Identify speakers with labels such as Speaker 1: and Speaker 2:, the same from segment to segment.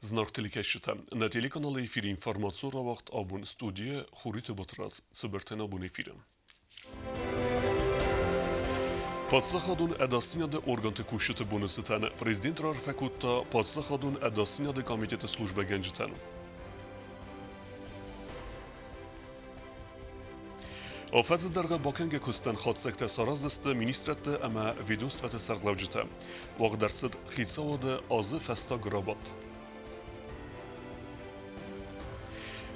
Speaker 1: Зынаргъ телекӕсджытӕ, нӕ телеканалы эфиры информацион рауагъд абон студийӕ Хуриты Батрадз цыбыртӕн абон эфиры. Паддзахадон ӕдасдзинады органты кусджыты боны цытӕн президент раарфӕ кодта Паддзахадон ӕдасдзинады комитеты службӕгӕнджытӕн. Афӕдзы дӕргъы бакӕнгӕ куыстӕн хатдзӕгтӕ сараздзысты министрӕдты ӕмӕ ведомствӕты сӕргълӕуджытӕ. Уагъд ӕрцыд хицауады азы фӕстаг рабадт.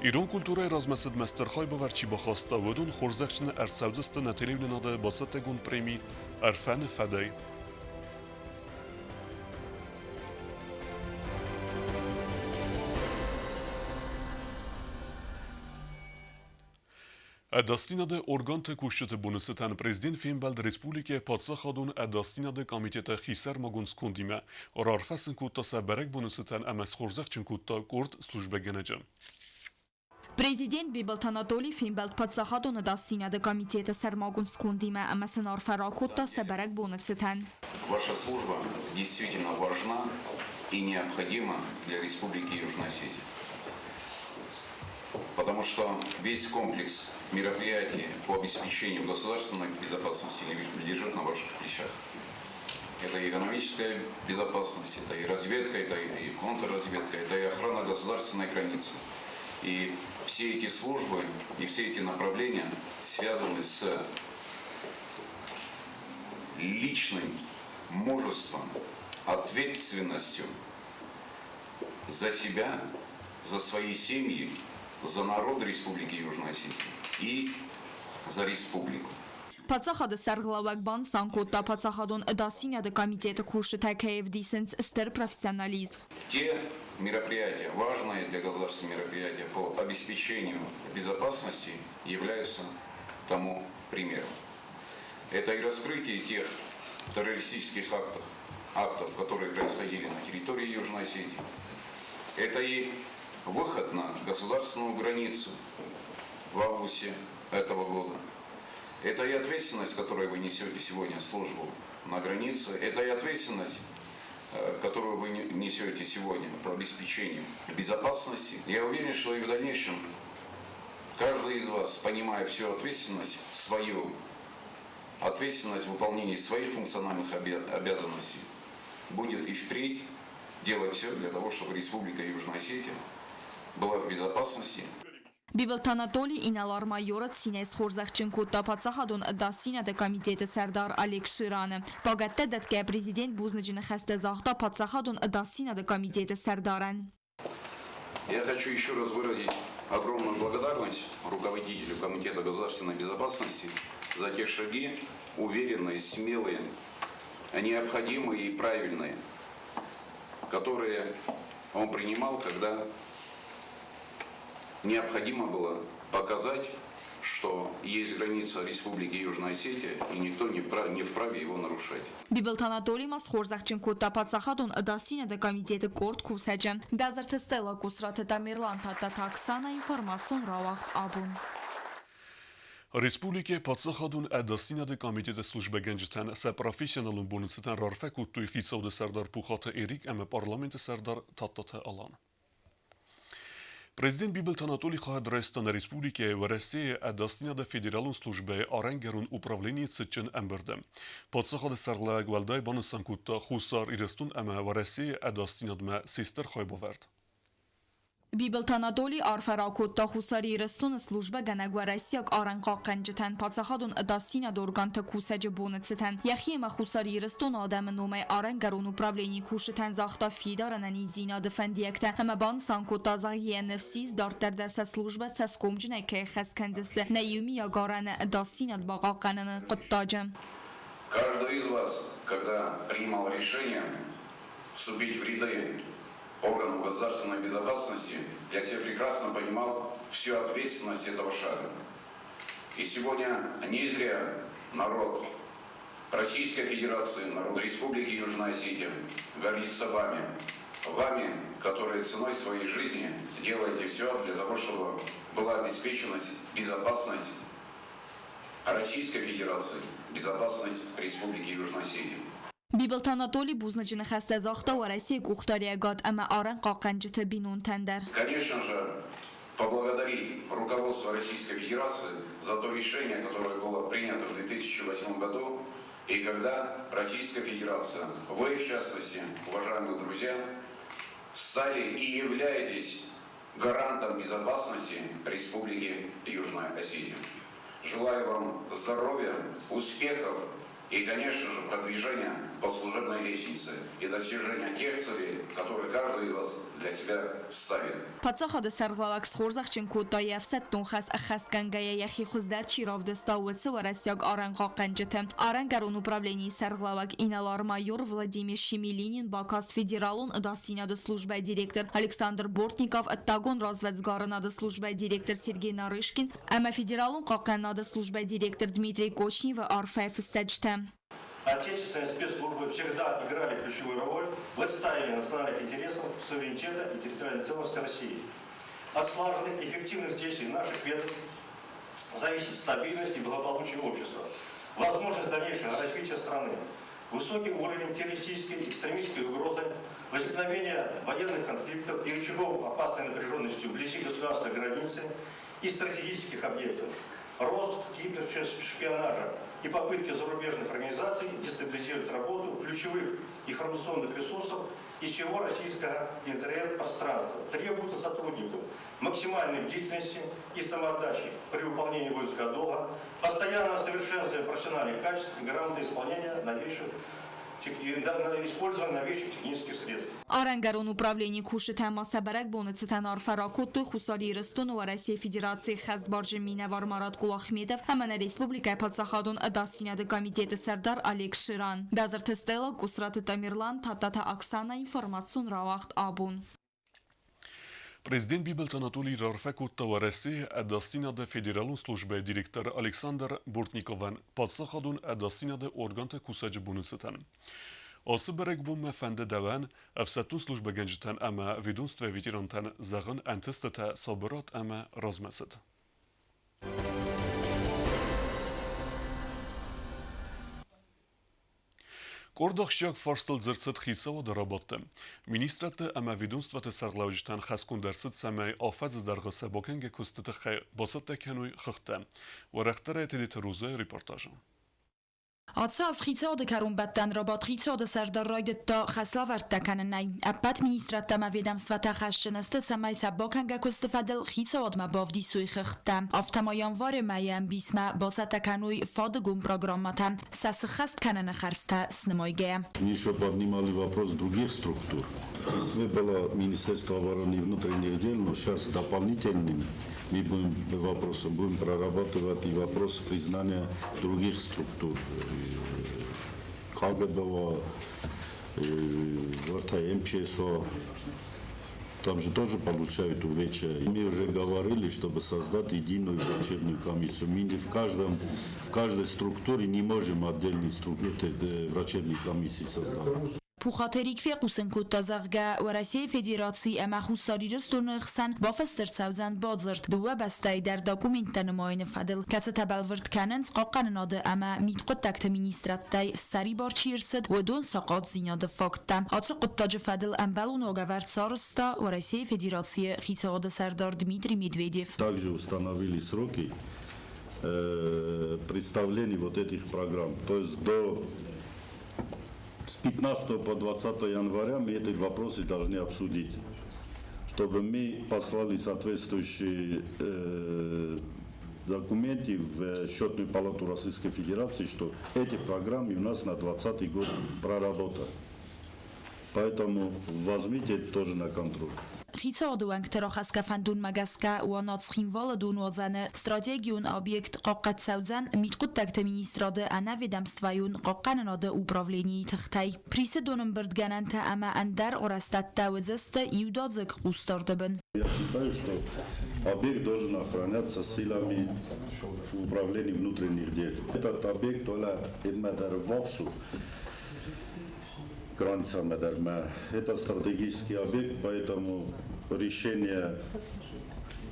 Speaker 1: Ирон культурӕйы размӕцыдмӕ стыр хайбавӕрд чи бахаста, уыдон хорзӕхджыны ӕрцӕудзысты нӕ телеуынынады бацӕттӕгонд преми Ӕрфӕны фӕдӕй. Ӕдасдзинады органты кусджыты боны цытӕн президент фембӕлд республикӕйы паддзахадон ӕдасдзинады комитеты хисӕрмагонд скондимӕ, раарфӕ сын кодта сӕ бӕрӕгбоны цытӕн ӕмӕ схорзӕхджын кодта къорд службӕгӕнӕджы.
Speaker 2: Президент Бибылты Анатолий фембӕлд Паддзахадон ӕдасдзинады комитеты сӕрмагонд скондимӕ ӕмӕ сын арфӕ ракодта сӕ бӕрӕгбоны цытӕн.
Speaker 3: Ваша служба действительно важна и необходима для Республики Южная Осетия. Потому что весь комплекс мероприятий по обеспечению государственной безопасности лежит на ваших плечах. Это и экономическая безопасность, это и разведка, это и контрразведка, это и охрана государственной границы. И все эти службы и все эти направления связаны с личным мужеством, ответственностью за себя, за свои семьи, за народ Республики Южная Осетия и за республику.
Speaker 2: Паддзахады сӕргълӕууӕг банысан кодта, паддзахадон ӕдасдзинады комитеты кусджытӕ кӕй ӕвдисынц стыр профессионализм.
Speaker 3: Те мероприятия, важные для государства мероприятия по обеспечению безопасности, являются тому примером. Это и раскрытие тех террористических актов, которые происходили на территории Южной Осетии. Это и выход на государственную границу в августе этого года. Это и ответственность, которую вы несете сегодня службу на границе. Это и ответственность, которую вы несете сегодня по обеспечению безопасности. Я уверен, что и в дальнейшем каждый из вас, понимая всю ответственность свою, ответственность в выполнении своих функциональных обязанностей, будет и впредь делать все для того, чтобы Республика Южная Осетия была в безопасности.
Speaker 2: Бибылты Анатоли инӕлар-майоры цинӕй схорзӕхджын кодта Паддзахадон ӕдасдзинады комитеты сӕрдар Олег Шираны. Пъагӕттӕ дӕтгӕ президент бузныджы ныхӕстӕ загъта Паддзахадон ӕдасдзинады комитеты сӕрдарӕн.
Speaker 3: Я хочу еще раз выразить огромную благодарность руководителю Комитета государственной безопасности за те шаги, уверенные, смелые, необходимые и правильные, которые он принимал, когда необходимо было показать, что есть граница Республики Южная Осетия, и никто не вправе его нарушать.
Speaker 2: Бибылты Анатоли ма схорзӕхджын кодта Паддзахадон ӕдасдзинады комитеты къорд кусӕджы. Бязырты Стелла Кусраты Тамерлан Тадтаты Оксана информацион рауагъд абон.
Speaker 1: Республикӕйы паддзахадон ӕдасдзинады комитеты службӕгӕнджытӕн сӕ профессионалон боны цытӕн раарфӕ кодтой хицауады сӕрдар Пухаты Эрик ӕмӕ парламенты сӕрдар Тадтаты Алан. Президент Бибылты Анатолий хайад райста нӕ республикӕйы Уӕрӕсейы ӕдасдзинады федералон службӕйы арӕнгӕрон управленийы цытджын ӕмбырды. Паддзахады сӕргълӕууӕг уӕлдай банысан кодта Хуссар Ирыстон ӕмӕ Уӕрӕсейы ӕдасдзинадмӕ се стыр хайбавӕрд.
Speaker 2: Бибылты Анатолий арфӕ ракодта Хуссар Ирыстоны службӕгӕнӕг уӕрӕсейаг арӕнхъахъхъӕнджытӕн паддзахадон ӕдасдзинады органты кусӕджы боны цытӕн. Йӕхи ӕмӕ Хуссар Ирыстоны адӕмы номӕй арӕнгӕрон управленийы кусджытӕн загъта фидар ӕнӕниздзинады фӕндиӕгтӕ ӕмӕ банысан кодта, зӕгъгӕ, ныфс ис, дарддӕр дӕр сӕ службӕ цӕсгомджынӕй кӕй хӕс кӕндзысты нӕ иумиаг арӕны ӕдасдзинад бахъахъхъӕныны хъуыддаджы.
Speaker 3: Каждый из вас, когда принимал решение вступить в ряды органов государственной безопасности, я все прекрасно понимал всю ответственность этого шага. И сегодня не зря народ Российской Федерации, народ Республики Южная Осетия гордится вами. Вами, которые ценой своей жизни делаете все для того, чтобы была обеспечена безопасность Российской Федерации, безопасность Республики Южная Осетия.
Speaker 2: Бибылты Анатоли бузныджы ныхӕстӕ загъта Уӕрӕсейы къухдариӕгад ӕмӕ арӕнхъахъхъӕнджыты бинонтӕн дӕр.
Speaker 3: Конечно же, поблагодарить руководство Российской Федерации за то решение, которое было принято в 2008 году, и когда Российская Федерация, вы в частности, уважаемые друзья, стали и являетесь гарантом безопасности Республики Южная Осетия. Желаю вам здоровья, успехов и, конечно же, продвижения по служебной лестнице и достижения тех целей, которые каждый из вас для себя ставит.
Speaker 2: Паддзахады сӕргълӕууӕг схорзӕхджын кодта йӕ ӕфсӕддон хӕс ӕххӕстгӕнгӕйӕ йӕхи хуыздӕр чи равдыста, уыцы уӕрӕсейаг арӕнхъахъхъӕнджыты. Арӕнгӕрон управленийы сӕргълӕууӕг инӕлар-майор Владимир Шемелинин бакаст Федералон ӕдасдзинады службӕйы директор Александр Бортников, ӕддагон развӕдсгарынады службӕйы директор Сергей Нарышкин ӕмӕ Федералон хъахъхъӕнынады службӕйы директор Дмитрий Кочневы арфӕйы фыстӕджытӕ.
Speaker 4: Отечественные спецслужбы всегда играли ключевую роль в отстаивании национальных интересов, суверенитета и территориальной целостности России. От слаженных и эффективных действий наших ведомств зависит стабильность и благополучие общества, возможность дальнейшего развития страны, высокий уровень террористической и экстремистской угрозы, возникновение военных конфликтов и очагов опасной напряженности вблизи государственной границы и стратегических объектов, рост кибершпионажа и попытки зарубежных организаций дестабилизировать работу ключевых информационных ресурсов и всего российского интернет-пространства требуют от сотрудников максимальной бдительности и самоотдачи при выполнении воинского долга, постоянного совершенствования профессиональных качеств и грамотного исполнения новейших использования новейших технических средств.
Speaker 2: Арӕнгӕрон управленийы кусджытӕ ма сӕ бӕрӕгбоны цытӕн арфӕ ракодтой Хуссар Ирыстоны Уӕрӕсейы Федерацийы хӕстбарджын минӕвар Марат Кулахметов ӕмӕ нӕ республикӕйы Паддзахадон ӕдасдзинады комитеты сӕрдар Олег Ширан. Бязырты Стелла, Къусраты Тамерлан, Тадтаты Оксана, информацион рауагъд Абон.
Speaker 1: Президент Бибылты Анатолий раарфӕ кодта Уӕрӕсейы ӕдасдзинады федералон службӕйы директор Александр Бортниковӕн паддзахадон ӕдасдзинады органты кусӕджы боны цытӕн. Ацы бӕрӕгбонмӕ фӕнды дӕуӕн, ӕфсӕддон службӕгӕнджытӕн ӕмӕ ведомствӕйы ветерантӕн зӕгъын ӕнтыстытӕ сабырад ӕмӕ размӕцыд. Къорд ахсджиаг фарстыл дзырд цыд хицауады рабадты. Министрадты ӕмӕ ведомствоты сӕргълӕуджытӕн хӕсгонд ӕрцыд, цӕмӕй афӕдзы дӕргъы сӕ бакӕнгӕ куысты тыххӕй бацӕттӕ кӕной хыгъдтӕ. Уӕрӕхдӕрӕй Тедеты Розӕйы репортажы.
Speaker 5: Ацы аз хицауады кӕронбӕттӕн рабадт хицауады сӕрдар райдыдта хӕслӕвӕрдтӕ кӕнынӕй. Ӕппӕт министрадтӕ ӕмӕ ведомствӕтӕ хӕсджын сты, цӕмӕй сӕ бакӕнгӕ куысты фӕдыл хицауадмӕ бавдисой хыгъдтӕ. Афтӕ ма январы мӕйы ӕмбисмӕ бацӕттӕ кӕной фадыгон программӕтӕ, сӕ сыххӕст кӕныны хӕрдзтӕ снымайгӕйӕ.
Speaker 6: Еще поднимали вопрос других структур. Если было Министерство обороны и внутренних дел, но сейчас дополнительными мы будем вопросом будем прорабатывать и вопрос признания других структур. КГБ, МЧСО, там же тоже получают увечья. Мы уже говорили, чтобы создать единую врачебную комиссию. Мы не в каждой структуре не можем отдельные структуры врачебной комиссии создавать.
Speaker 5: Пухаты фехъусын кодта, зӕгъгӕ, Уӕрӕсейы Федераци ӕмӕ Хуссар Ирыстоны хсӕн бафыст ӕрцӕудзӕн бадзырд дыууӕ бӕстӕйы дӕр документтӕ нымайыны фӕдыл, кӕцытӕ бӕлвырд кӕнынц хъахъхъӕнынады ӕмӕ мидхъуыддӕгты министрадтӕй ссӕрибар чи ӕрцыд, уыдон сахъатдзинады факттӕ. Ацы хъуыддаджы фӕдыл ӕмбӕлон уагӕвӕрд сарӕзта Уӕрӕсейы Федерацийы хицауады сӕрдар Дмитрий Медведев.
Speaker 6: Также установили сроки представления вот этих программ. То есть до с 15 по 20 января мы эти вопросы должны обсудить, чтобы мы послали соответствующие документы в Счетную палату Российской Федерации, что эти программы у нас на 2020 год проработаны. Поэтому возьмите это тоже на контроль.
Speaker 5: Хицауады уӕнгты рахӕсгӕ фӕндонмӕ гӕсгӕ Уанат-Цхинвалы донуадзӕны стратегион объект хъахъхъӕд цӕудзӕн Мидхъуыддӕгты министрады ӕнӕведомствӕйон хъахъхъӕнынады управленийы тыхтӕй. Присы донӕмбырдгӕнӕнтӕ ӕмӕ ӕндӕр арӕзтӕдтӕ уыдзысты иудадзыг хъусдарды бын.
Speaker 6: Я считаю, что объект должен охраняться силами управления внутренних дел. Этот объект воксу граница. Это стратегический объект, поэтому решение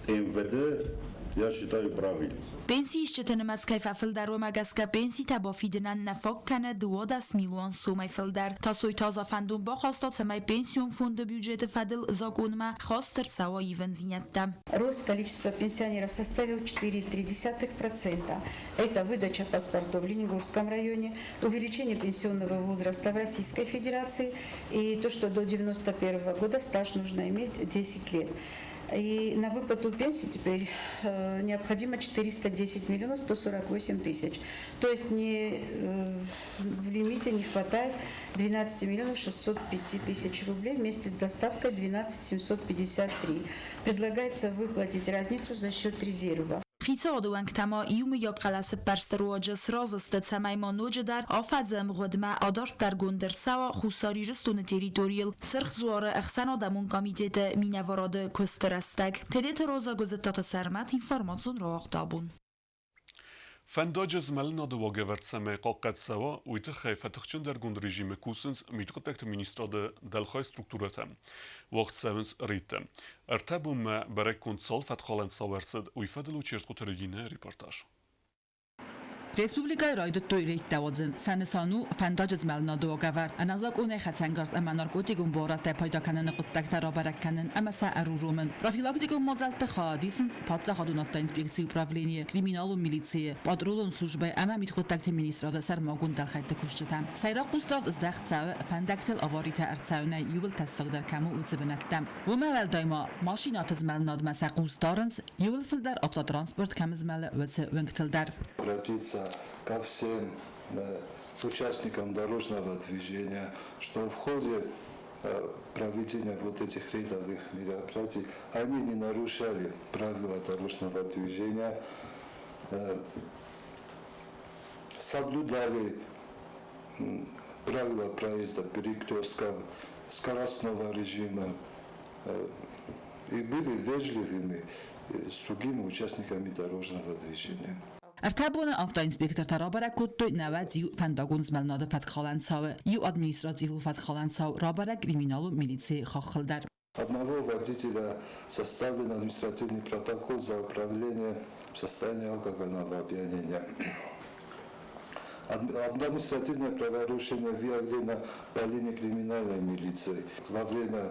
Speaker 6: МВД Я считаю, правильно.
Speaker 5: Пенсиисджыты нымӕц кӕй фӕфылдӕр, уымӕ гӕсгӕ пенситӕ бафидынӕн нӕ фаг кӕны 12 милуан сомӕй фылдӕр. Тасойты Аза фӕндон бахаста, цӕмӕй пенсион фонды бюджеты фӕдыл закъонмӕ хаст ӕрцӕуа ивындзинӕдтӕ.
Speaker 7: Рост количества пенсионеров составил 4,3%. Это выдача паспортов в Ленингорском районе, увеличение пенсионного возраста в Российской Федерации и то, что до 1991 года стаж нужно иметь 10 лет. И на выплату пенсии теперь необходимо 410 миллионов 148 тысяч. То есть не, в лимите не хватает 12 миллионов 605 тысяч рублей вместе с доставкой 12 753. Предлагается выплатить разницу за счет резерва.
Speaker 5: Хицауады уӕнгтӕ ма иумӕйаг хъӕлӕсӕппӕрсты руаджы сразы сты, цӕмӕй ма ноджыдӕр афӕдзы ӕмгъуыдмӕ адарддӕргонд ӕрцӕуа Хуссар Ирыстоны территорийыл Сырх Дзуары ӕхсӕнадӕмон комитеты минӕварады куысты рӕстӕг. Тедеты Роза, Гуызыттаты Сӕрмӕт, информацион рауагъд абон.
Speaker 1: Фӕндаджы змӕлынады уагӕвӕрд цӕмӕй хъахъхъӕд цӕуа, уый тыххӕй фӕтыхджындӕргонд режимы кусынц мидхъуыддӕгты министрады дӕлхай структурӕтӕ. Уагъд цӕуынц рейдтӕ. Ӕртӕ бонмӕ бӕрӕггонд цал фӕткхалӕн цау ӕрцыд, уый фӕдыл у Чертхъоты Регинӕйы репортаж.
Speaker 8: Республикӕйы райдыдтой рейдтӕ уадзын. Сӕ нысан у фӕндаджы змӕлынады уагӕвӕрд, ӕнӕзакъонӕй хӕцӕнгарз ӕмӕ наркотикон буарадтӕй пайда кӕныны хъуыддӕгтӕ рабӕрӕг кӕнын ӕмӕ сӕ ӕруромын. Профилактикон мадзӕлтты хайад исынц паддзахадон автоинспекцийы управленийы, криминалон милицийы, патрулон службӕйы ӕмӕ мидхъуыддӕгты министрады сӕрмагонд дӕлхӕйтты кусджытӕ. Сӕйраг хъусдард здӕхт цӕуы фӕндӕгтыл аваритӕ ӕрцӕуынӕй иууыл тӕссагдӕр кӕм у, уыцы бынӕттӕм. Уымӕ уӕлдай ма машинӕты змӕлынадмӕ сӕ хъус дарынц, иууыл фылдӕр автотранспорт кӕм змӕлы, уыцы уынгтыл дӕр.
Speaker 9: Обратиться ко всем участникам дорожного движения, что в ходе проведения вот этих рейдовых мероприятий они не нарушали правила дорожного движения, соблюдали правила проезда перекрестков, скоростного режима и были вежливыми с другими участниками дорожного движения.
Speaker 8: Ӕртӕ боны автоинспектортӕ рабӕрӕг кодтой 91 фӕндагон змӕлынады фӕткхалӕн цауы, иу административон фӕткхалӕн цау рабӕрӕг криминалон милицийы хаххыл дӕр.
Speaker 9: Одного водителя составлен административный протокол за управление в состоянии алкогольного опьянения. Административное правонарушение выявлено по линии криминальной милиции. Во время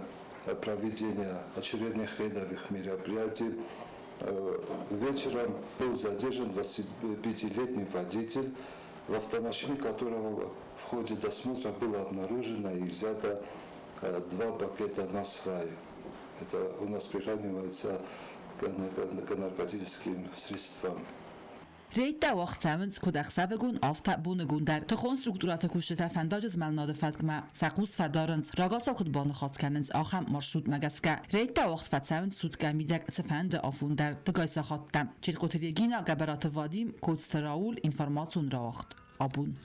Speaker 9: проведения очередных рейдовых мероприятий вечером был задержан 25-летний водитель, в автомашине которого в ходе досмотра было обнаружено и изъято два пакета насвай. Это у нас приравнивается к наркотическим средствам.
Speaker 8: Рейдтӕ уагъд цӕуынц куыд ӕхсӕвыгон, афтӕ боныгон дӕр. Тыхон структурӕты кусджытӕ фӕндаджы змӕлынады фӕткмӕ сӕ хъус фӕдарынц, рагацау куыд баныхас кӕнынц, ахӕм маршрутмӕ гӕсгӕ. Рейдтӕ уагъд фӕцӕуынц суткӕ мидӕг цыфӕнды афон дӕр, дыгай сахаттӕ. Четкъоты Регина, Гӕбӕраты Вадим, Коцты Рауль, информацион рауагъд. Абон.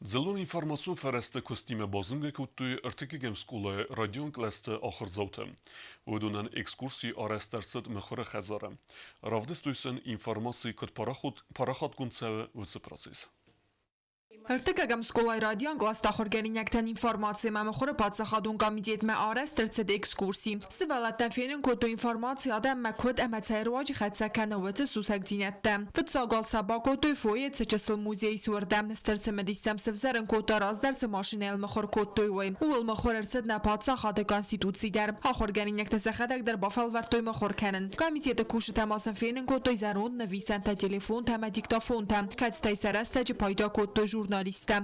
Speaker 1: Дзыллон информацион фӕрӕзты куыстимӕ базонгӕ кодтой ӕртыккӕгӕм скъолайы радион кълӕсты ахуырдзаутӕ. Уыдонӕн экскурси арӕзт ӕрцыд Мыхуыры хӕдзары. Равдыстой сын информаци куыд парахатгонд цӕуы, уыцы процесс.
Speaker 10: Ӕртыккӕгӕм скъолайы радион къласты ахуыргӕнинӕгтӕн информаци ӕмӕ мыхуыры паддзахадон комитетмӕ арӕзт ӕрцыд экскурси. Сывӕллӕттӕн фенын кодтой информаци адӕммӕ куыд ӕмӕ цӕй руаджы хӕццӕ кӕны уыцы сусӕгдзинӕдтӕ. Фыццаг уал сӕ бакодтой фойе цы чысыл музей ис, уырдӕм. Стыр цымыдистӕм сывзӕрын кодта раздӕр цы машинӕйыл мыхуыр кодтой, уый. Ууыл мыхуыр ӕрцыд нӕ паддзахады конституци дӕр. Ахуыргӕнинӕгтӕ сӕхӕдӕг дӕр бафӕлвӕрдтой мыхуыр кӕнын. Комитеты кусджытӕ ма сын фенын кодтой зӕронд нывисӕнтӕ, телефонтӕ ӕмӕ диктофонтӕ, кӕцытӕй сӕ рӕстӕджы пайда кодтой журналисттӕ.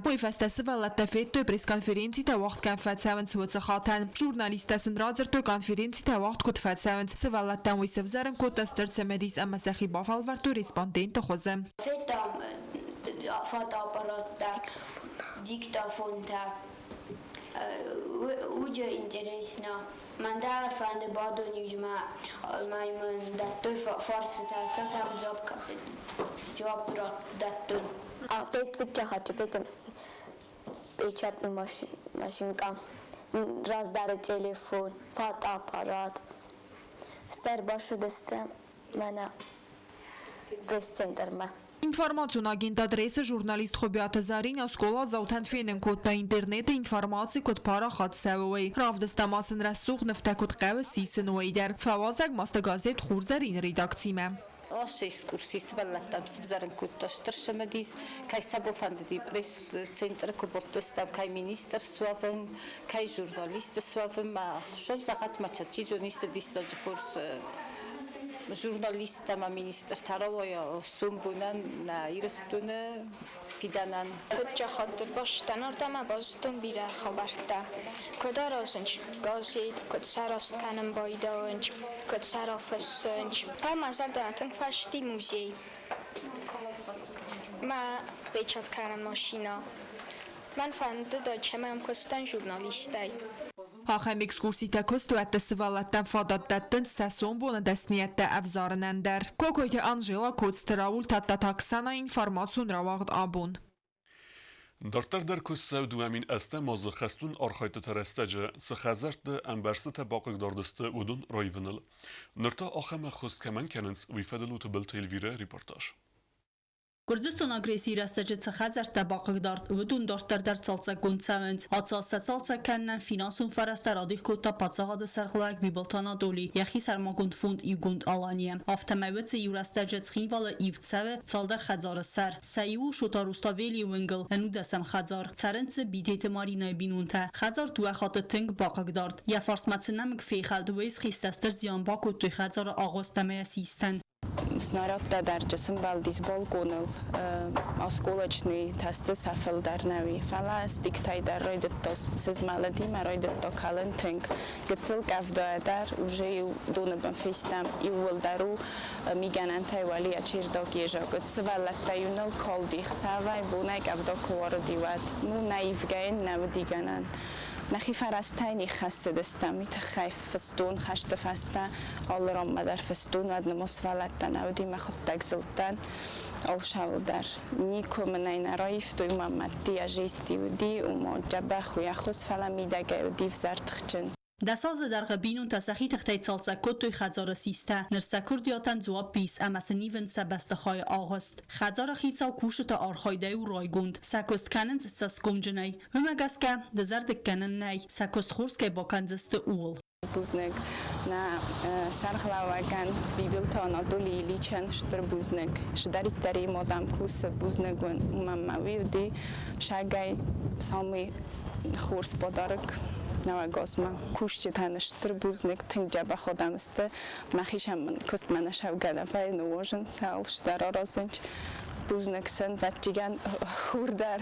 Speaker 10: Уый фӕстӕ сывӕллӕттӕ федтой пресс-конференцитӕ уагъд кӕм фӕцӕуынц, уыцы хатӕн. Журналисттӕ сын радзырдтой, конференцитӕ уагъд куыд фӕцӕуынц. Сывӕллӕттӕн уый сӕвзӕрын кодта стыр цымыдис ӕмӕ сӕхи бафӕлвӕрдтой респонденты хуызы.
Speaker 11: Федтам фотоаппараттӕ, диктофонтӕ. Уыджы интересно. Мӕн дӕр фӕнды бадон-иу ма мын дӕттой фарстытӕ, стӕм дзуапп дӕттын.
Speaker 12: Опять хочу печатный машинка, раздӕры телефон, фотоаппарат. Стӕй ӕрбацыдысты мӕнӕ пресс-центрмӕ.
Speaker 10: Информацион агентад Рес-ы журналист Хуыбиаты Зӕринӕ скъоладзаутӕн фенын кодта интернеты информаци куыд парахат цӕуы, уый. Равдыста ма сын рӕсугъд нывтӕ куыд хъӕуы сисын, уый дӕр. Фӕуазӕг ма сты газет Хурзӕрин-ы редакцимӕ.
Speaker 13: Ацы экскурси сывӕллӕттӕм сывзӕрын кодта стыр цымыдис, кӕй сӕ бафӕндыди пресс-центры куы бадтыстӕм, кӕй министр суӕвын, кӕй журналист суӕвын, мӕ ӕхсӕв зӕгъӕт, мӕ чи зоны исты диссаджы хорз журналист ӕмӕ министртӕ рауайа сомбонӕн нӕ Ирыстоны фидӕнӕн.
Speaker 11: Фыццаг бӕстӕн ардӕмӕ базыдтон бирӕ хабӕрттӕ. Куыд аразынц газет, куыд сӕ раст кӕнын байдайынц, куыд сӕ рафыссынц. Мӕ зӕрдӕмӕ тынг фӕцыди музей. Мӕ печать кӕнӕн машинӕ. Мӕн фӕндыд, цӕмӕй ам куыстӕн журналистӕй.
Speaker 10: Ахӕм экскурситӕ куыстуӕтты сывӕллӕттӕн фадат дӕттынц сӕ сомбоны дӕсныйӕдтӕ ӕвзарынӕн дӕр. Кокойты Анжела, Коцты Рауль, Тадтаты Оксана, информацион рауагъд абон.
Speaker 1: Дарддӕр дӕр куыст цӕуы 2008 азы хӕстон архайдтыты рӕстӕджы цы хӕдзӕртты ӕмбӕрзтытӕ бахъыгдард сты, уыдон раивыныл. Ныр та ахӕм ӕххуыс кӕмӕн кӕнынц, уый фӕдыл у Тыбылты Эльвирӕ репортаж.
Speaker 14: Гуырдзыстон агрессийы рӕстӕджы цы хӕдзӕрттӕ бахъыгдард, уыдон дарддӕр дӕр цалцӕггонд цӕуынц. Ацы аз сӕ цалцӕг кӕнынӕн финансон фӕрӕзтӕ радих кодта паддзахады сӕргълӕууӕг Бибылты Анатоли йӕхи сӕрмагонд фонд Иугонд Алания. Афтӕмӕй уыцы иу рӕстӕджы Цхинвалы ивд цӕуы цалдӕр хӕдзары сӕр. Сӕ иу у Шота Руставелийы уынгыл ӕнудӕсӕм хӕдзар. Цӕрынц дзы Бидеты Маринайы бинонтӕ. Хӕдзар дыууӕ хатты тынг бахъыгдард. Йӕ фарсмӕ цы нӕмыг фехӕлд, уый схъистӕ стыр зиан бакодтой хӕдзары агъуыст ӕмӕ йӕ систӕн.
Speaker 15: Снарядтӕ дӕр сымбӕлдис балкъоныл, осколочный тасты сӕ фылдӕр нӕ уи, фӕлӕ стиктӕй дӕр райдыдта сызмӕлыди мӕ райдыдта кӕлын тынг. Гыццыл къӕвда дӕр уже-иу доны бын фестӕм, иууылдӕр у мигӕнӕнтӕй уӕлейӕ чердак езагыд. Сывӕллӕттӕ-иу ныл калди хсӕвӕй, бонӕй къӕвда куы уарыди, уӕд. Ну, нӕ ивгӕйын нӕ уыди гӕнӕн. Нӕхи фӕрӕзтӕй ныххӕссыдыстӕм, уый тыххӕй фыстон хӕсты фӕстӕ алы ранмӕ дӕр фыстон, уӕд нымосвӕлӕттӕ нӕ уыди, мӕхуыдтӕг зылдтӕн алшауыл дӕр. Никуы мын ӕй нӕ раивтой, мӕ мӕдтийӕ жести уыди, уымӕ дзӕбӕх у йӕ хос, фӕлӕ мидӕгӕй уыди взӕр тыхджын.
Speaker 14: Дӕс азы дӕргъы бинонтӕ сӕхи тыхтӕй цалцӕг кодтой хӕдзары систӕ. Ныр сӕ куырдиатӕн дзуапп ис ӕмӕ сын ивынц сӕ бӕстыхайы агъуыст. Хӕдзары хицау кусджыты архайдӕй у райгонд. Сӕ куыст кӕнынц цӕсгомджынӕй. Уымӕ гӕсгӕ, дызӕрдыг кӕнӕн нӕй, сӕ куыст хорз кӕй бакӕндзысты, ууыл.
Speaker 15: Бузныг нӕ сӕргълӕууӕгӕн Бибилты Анатолий Ильичӕн стыр бузныг. Цыдӕриддӕр им адӕм кусы, бузныг уын, уымӕн мӕ уый уыди сагӕй самый хорз подарок нӕуӕг азмӕ. Кусджытӕн стыр бузныг, тынг дзӕбӕх адӕм сты. Мӕхицӕн мын куыстмӕ нӕ сӕвгӕ нӕ вӕййы, ныууазын сӕ, алцыдӕр аразынц. Бузныг сын, ӕвӕццӕгӕн, хур дӕр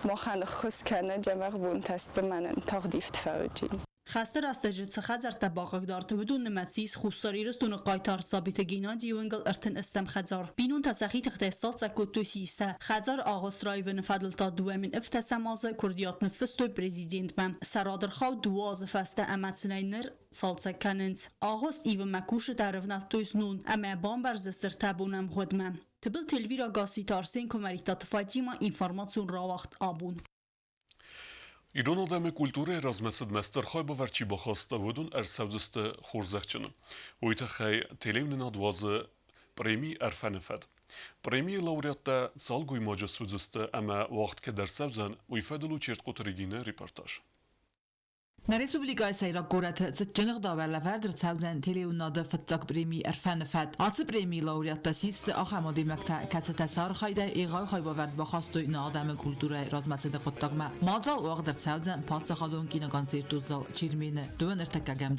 Speaker 15: махӕн ӕххуыс кӕны, дзӕбӕх бонтӕ сты, мӕнӕн тагъд ивд фӕуыди.
Speaker 14: Хӕсты рӕстӕджы цы хӕдзӕрттӕ бахъыгдард, уыдон нымӕц ис Хуссар Ирыстоны хъайтар Сабиты Геннадийы уынгыл 33 хӕдзар. Бинонтӕ сӕхи тыхтӕй сцалцӕг кодтой систӕ. Хӕдзар агъуыст раивыны фӕдыл та 2007 азы куырдиат ныффыстой президентмӕ. Сӕ рад ӕрхауд дыууӕ азы фӕстӕ ӕмӕ сын ӕй ныр цалцӕг кӕнынц. Агъуыст ивынмӕ кусджытӕ ӕрывнӕлдтой знон ӕмӕ бамбӕрздзысты ӕртӕ бонӕмгъуыдмӕ. Тыбылты Эльвира Гасситы Арсен Куымӕридтаты Фатимӕ информацион рауагъд абон.
Speaker 1: Ирон адӕмы культурӕйы размӕцыдмӕ стыр хайбавӕрд чи бахаста, уыдон ӕрцӕудзысты хорзӕхджын. Уый тыххӕй телеуынынад уадзы преми Ӕрфӕны фӕд. Премийы лауреаттӕ цал гоймаджы суыдзысты ӕмӕ уагъд кӕд ӕрцӕудзӕн, уый фӕдыл у Чертхъоты Регинӕ репортаж.
Speaker 8: Нӕ республикӕйы сӕйраг горӕты цытджын ӕгъдауӕй лӕвӕрд ӕрцӕудзӕн телеуынады фыццаг преми Ӕрфӕны фӕд. Ацы премийы лауреаттӕ систы ахӕм адӕймӕгтӕ, кӕцытӕ сӕ архайдӕй егъау хайбавӕрд бахастой нӕ адӕмы культурӕйы размӕцыды хъуыддагмӕ. Мадзал уагъд ӕрцӕудзӕн паддзахадон киноконцертон зал Чермены дыууӕ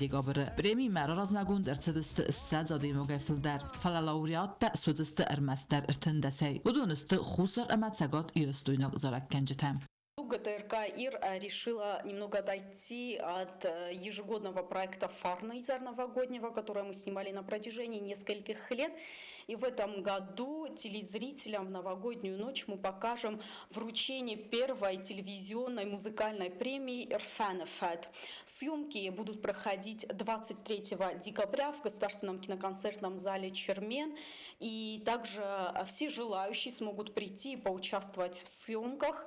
Speaker 8: декабры. Премимӕ размӕгонд ӕрцыдысты 20 адӕймагӕй фылдӕр, фӕлӕ лауреаттӕ суыдзысты ӕрмӕстдӕр ӕртындӕсӕй. Уыдон сты Хуссар ӕмӕ Цӕгат Ирыстойнаг зарӕггӕнджытӕ.
Speaker 16: ГТРК ИР решила немного отойти от ежегодного проекта «Фарнайзар» новогоднего, который мы снимали на протяжении нескольких лет. И в этом году телезрителям в новогоднюю ночь мы покажем вручение первой телевизионной музыкальной премии «Ӕрфӕны фӕд». Съемки будут проходить 23 декабря в Государственном киноконцертном зале «Чермен». И также все желающие смогут прийти и поучаствовать в съемках.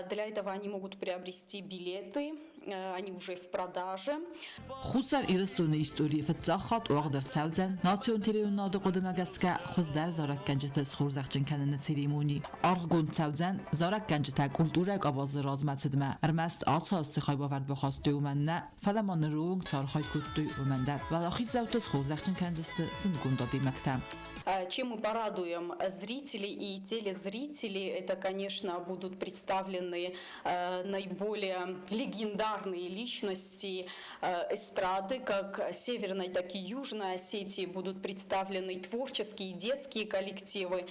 Speaker 16: Для этого они могут приобрести билеты. Они уже в продаже.
Speaker 8: Хуссар Ирыстоны историйы фыццаг хатт уагъд ӕрцӕудзӕн национ телеуынынады хъуыдымӕ гӕсгӕ хуыздӕр зарӕггӕнджыты схорзӕхджын кӕныны церемони. Аргъгонд цӕудзӕн зарӕггӕнджытӕ культурӕйы къабазы размӕцыдмӕ ӕрмӕст ацы аз цы хайбавӕрд бахастой, уымӕн нӕ, фӕлӕ ма ныры онг цы архайд кодтой, уымӕн дӕр. Уӕлахиздзауты схорзӕхджын кӕндзысты зындгонд адӕймӕгтӕ.
Speaker 16: Чем мы порадуем зрителей и телезрителей, это, конечно, будут представлены наиболее легендарные личности эстрады, как Северной, так и Южной Осетии будут представлены творческие детские коллективы.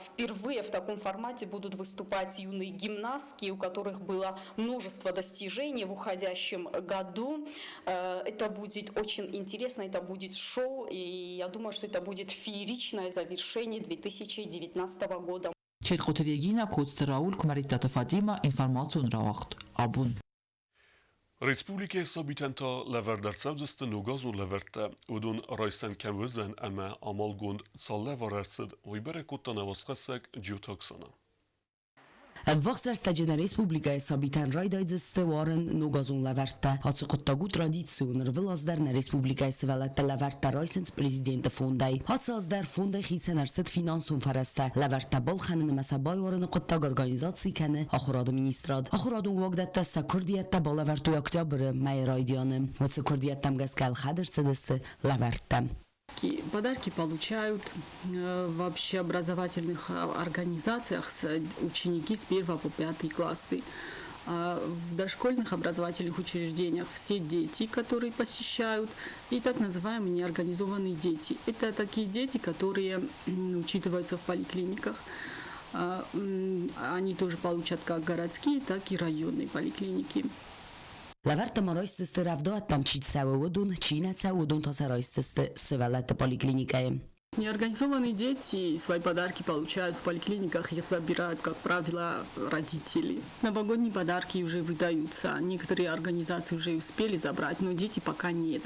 Speaker 16: Впервые в таком формате будут выступать юные гимнастки, у которых было множество достижений в уходящем году. Это будет очень интересно, это будет шоу, и я думаю, что это будет фееричное завершение 2019 года.
Speaker 8: Четхъуты Регина, Коцты Рауль, Куымӕридтаты Фатимӕ, информацион рауагъд Абон.
Speaker 1: Республикӕйы сабитӕн та лӕвӕрд ӕрцӕудзысты ногазон лӕвӕрттӕ. Уыдон райсӕн кӕм уыдзӕн ӕмӕ амалгонд цал лӕвар ӕрцыд, уый бӕрӕг кодта нӕ уацхӕссӕг Джиоты Оксана.
Speaker 17: Ӕввахс рӕстӕджы нӕ республикӕйы сабитӕн райдайдзысты уарын ногазон лӕвӕрттӕ. Ацы хъуыддаг у традицион. Ӕрвылаз дӕр нӕ республикӕйы сывӕллӕттӕ лӕвӕрттӕ райсынц президенты фондӕй. Ацы аз дӕр фондӕй хицӕн ӕрцыд финансон фӕрӕзтӕ. Лӕвӕрттӕ балхӕнын ӕмӕ сӕ байуарыны хъуыддаг организаци кӕны Ахуырады министрад. Ахуырадон уагдӕттӕ сӕ куырдиӕттӕ балӕвӕрдтой октябры мӕйы райдианы. Уыцы куырдиӕттӕм гӕсгӕ ӕлхӕд ӕрцыдысты лӕвӕрттӕ.
Speaker 18: Подарки получают в общеобразовательных организациях ученики с 1 по 5 классы. В дошкольных образовательных учреждениях все дети, которые посещают, и так называемые неорганизованные дети. Это такие дети, которые учитываются в поликлиниках. Они тоже получат как городские, так и районные поликлиники.
Speaker 17: Лӕвӕрттӕ ма райсдзысты рӕвдауӕттӕм чи цӕуы, уыдон, чи нӕ цӕуы, уыдон та сӕ райсдзысты сывӕллӕтты поликлиникӕйы.
Speaker 18: Неорганизованные дети свои подарки получают в поликлиниках, их забирают, как правило, родители. Новогодние подарки уже выдаются. Некоторые организации уже успели забрать, но дети пока нет.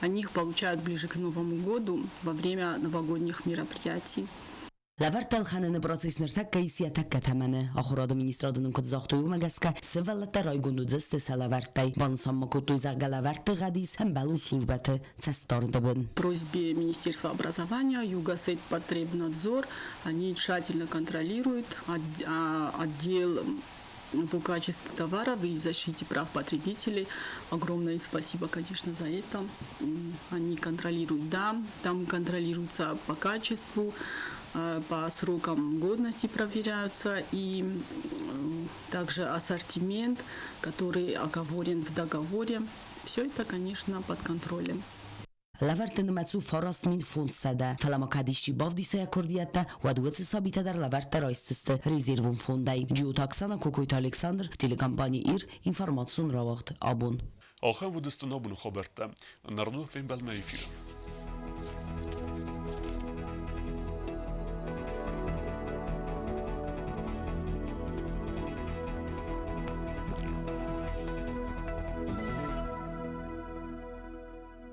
Speaker 18: Они их получают ближе к Новому году, во время новогодних мероприятий.
Speaker 17: Лӕвӕрттӕ ӕлхӕныны процесс ныртӕккӕ ис йӕ тӕккӕ тӕмӕны. Ахуырады министрады нын куыд загътой, уымӕ гӕсгӕ сывӕллӕттӕ райгонд уыдзысты сӕ лӕвӕрттӕй. Банысан ма кодтой, зӕгъгӕ, лӕвӕртты гъӕд ис ӕмбӕлон службӕты цӕстдарды бын.
Speaker 18: Просьбе Министерства образования Югосетпотребнадзор они тщательно контролируют отдел по качеству товаров и защите прав потребителей. Огромное спасибо, конечно, за это. Они контролируют, да, там контролируются по качеству, по срокам годности проверяются и также ассортимент, который оговорен в договоре. Все это, конечно, под контролем.
Speaker 17: Лӕвӕртты нымӕц у 9500. Фӕлӕ ма кӕд исчи бавдиса йӕ куырдиӕттӕ, уӕд уыцы сабитӕ дӕр лӕвӕрттӕ райсдзысты резервон фондӕй. Джиоты Оксана, Кокойты Александр, телекомпани «Ир», информацион рауагъд «Абон».
Speaker 1: Ахӕм уыдысты нӕ абоны хабӕрттӕ. Нӕрдон фембӕлдмӕ эфиры.